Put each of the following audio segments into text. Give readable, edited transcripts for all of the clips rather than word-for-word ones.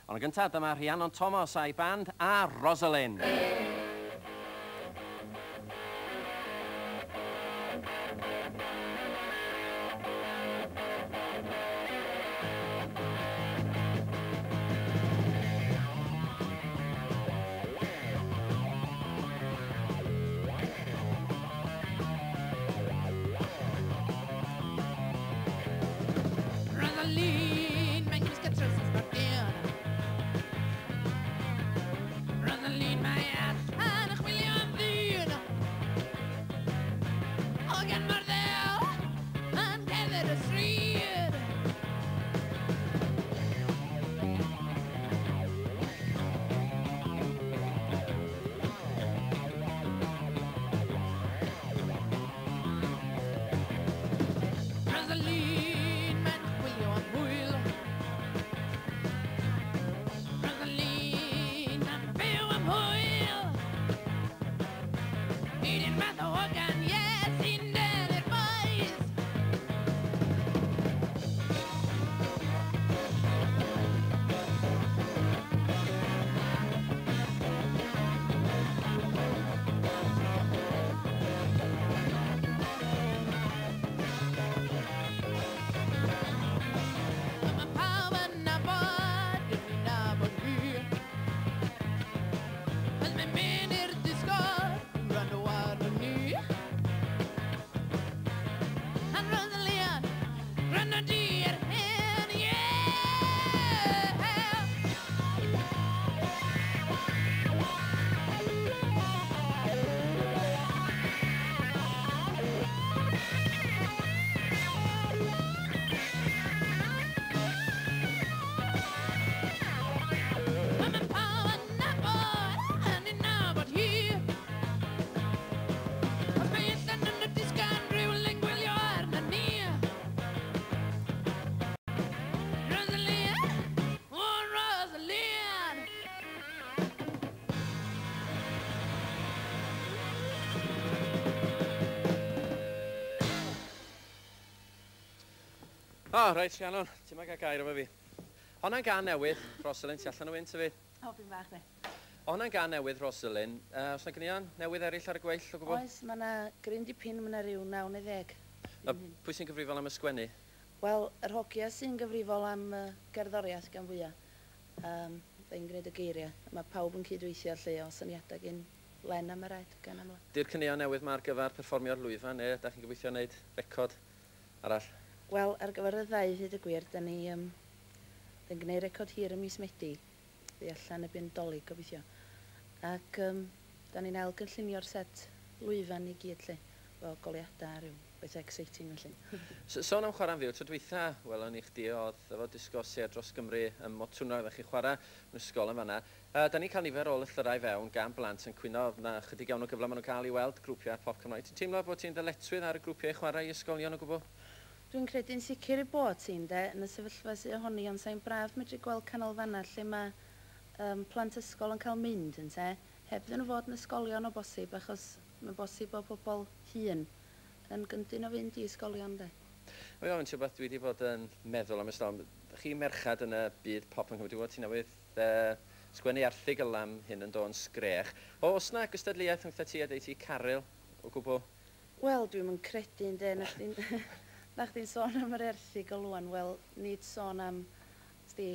Ond yn gyntaf, dyma Rhiannon Thomas a'i band a Rosalind. Rosaline, mae'n gwisgo trowsus sbardun. Rosaline, mae allan yn chwilio am ddyn. O gan mor ddel yn cerdded y stryd. Rosaline, mae'n chwilio am hwyl. Rosaline, mae'n byw am hwyl. Hyd yn math o hogan, yes, sy'n denu'r boys. Mae pawb yn nabod, dyn ni'n nabod hi. Cos mae'n mynd i'r disgo, gwrando arno ni. And Rosaline, gwrando di ar hyn, yeah! Mae pawb yn nabod, yn ei nabod hi. Os mae allan yn y disgo yn rhywle'n gwylio arno ni. Rosaline, oh Rosaline. O, reit, Rhiannon, ti'n ma'n cael gair efo fi. Honna'n gân newydd, Rosalind, ti allan o wynt hefyd. O, fi'n fach de. Honna'n gân newydd, Rosalind. Oes 'na ganeuon newydd eraill ar y gweill o gwbl? Oes, mae yna gryn dipyn, mae yna ryw 9 neu 10. A pwy sy'n gyfrifol am y sgwennu? Wel, yr hogia sy'n gyfrifol am gerddoriaeth gan fwyaf. Fe'n gwneud y geiriau. Mae pawb yn cydweithio lle o syniadau gyn Len a Mared gan amla. Di'r caneuon newydd ma ar gyfer perfformio'r lwyfan, neu ydych chi'n gobeithio wneud record arall? Wel, ar gyfer y ddau hyd y gwir, da ni yn gwneud record hir ym mis Medi, ddi allan erbyn Dolig, gobeithio. Ac da ni'n ailgynllunio'r set lwyfan i gyd lle, efo goleuadau a rhyw bethau exciting felly. Sôn am chwarae'n fyw, tro dwytha welon ni chdi oedd efo disgo sêr dros Gymru ym Motwnnog, oeddech chi'n chwarae mewn ysgol yn fan'na. Da ni'n cael nifer o lythyrau fewn gan blant yn cwyno na chydig iawn o gyfle maen nhw'n cael i weld grwpiau pop Cymraeg. Ti'n teimlo bod ti'n ddyletswydd ar y grwpiau i chwarae i ysgolion o gwbl? Dwi'n credu'n sicr ei bod ti'n de, yn y sefyllfa sydd ohoni, ond sa'n braf medru gweld canolfannau lle mae plant ysgol yn cael mynd, ynte, heb iddyn nhw fod yn ysgolion o bosib, achos mae'n bosib bod pobl hŷn yn gyndyn o fynd i ysgolion, de. Wel, iawn, ti'n rhywbeth dwi wedi bod yn meddwl am ers talwm. Chi merched yn y byd pop yn Cymru, dwi'n gwybod ti newydd sgwennu erthygl am hyn yn do yn Sgrech. O, oes 'na gystadleuaeth rhwngtha ti a deud ti Caryl o gwbl? Wel, dwi'm yn credu, ynde, na chdi'n sôn am yr erthygl ŵan, wel, nid sôn am, sdi,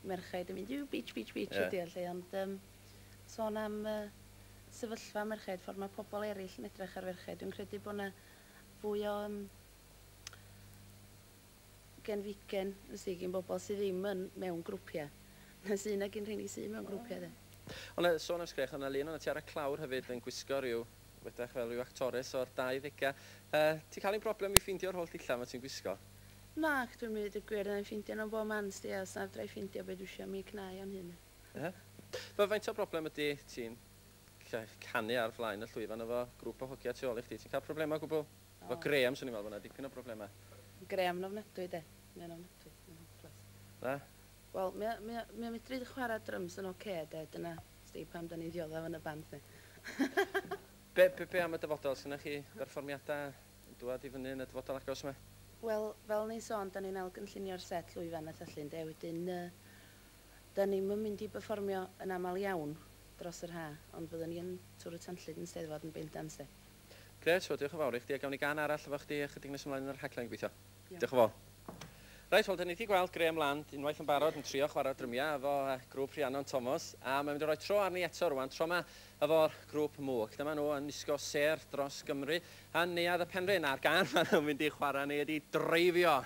merchaid yn mynd, yw, bitch, bitch, bitch, ydi o, lle, ond sôn am sefyllfa merchaid, ffordd mae pobl eraill yn edrych ar ferchaid. Dwi'n credu bod yna fwy o genfigen, ysdi, gyn bobl sydd ddim yn mewn grwpiau, na sy'n na gyn rheini sydd mewn grwpiau, de. Ond sôn am Sgrech, o'na lun o'na ti ar y clawr hefyd yn gwisgo rhyw, wedach fel rhyw actores o'r 20au. Ti'n cael un broblem i ffeindio'r holl dillad ma ti'n gwisgo? Nac, dwi'n mynd i'r gwir, na'n ffeindio nhw'n bob man, sti, a os na fedra i ffeindio be dwi isio mi cnau o'n hun. Ie. Fe faint o broblem ydy ti'n canu ar flaen y llwyfan efo grŵp o hogia tu ôl i chdi? Ti'n cael problemau o gwbl? Efo Graham, swn i'n meddwl bod yna dipyn o problemau. Graham yn ofnadwy, de. Mae'n ofnadwy, mae'n hopeless. Na? Wel, mae o'n medru chwarae drums yn oce, de. Dyna, sti, pam da ni'n dioddef yn y band, de. Be am y dyfodol? Sgynnoch chi berfformiadau yn dŵad i fyny yn y dyfodol agos yma? Wel, fel ni'n sôn, da ni'n ailgynllunio'r set lwyfan a llallu, de. Wedyn, Da ni'm yn mynd i berfformio yn aml iawn dros yr ha, ond fyddwn ni yn Twrw Tanllyd yn Steddfod yn bendant de. Grêt, wel diolch yn fawr i chdi, a gawn ni gân arall efo chdi ychydig nes ymlaen yn yr rhaglen gobeithio. Diolch yn fawr. Reit, wel, da ni wedi gweld Graham Land unwaith yn barod yn trio chwarae'r drymiau efo grŵp Rhiannon Thomas, a mae'n mynd i roi tro arni eto rwan, tro yma efo'r grŵp Mwg. Dyma nhw yn wisgo sêr dros Gymru yn Neuadd y Penrhyn, a'r gân maen nhw'n mynd i chwarae ni ydi Dreifio.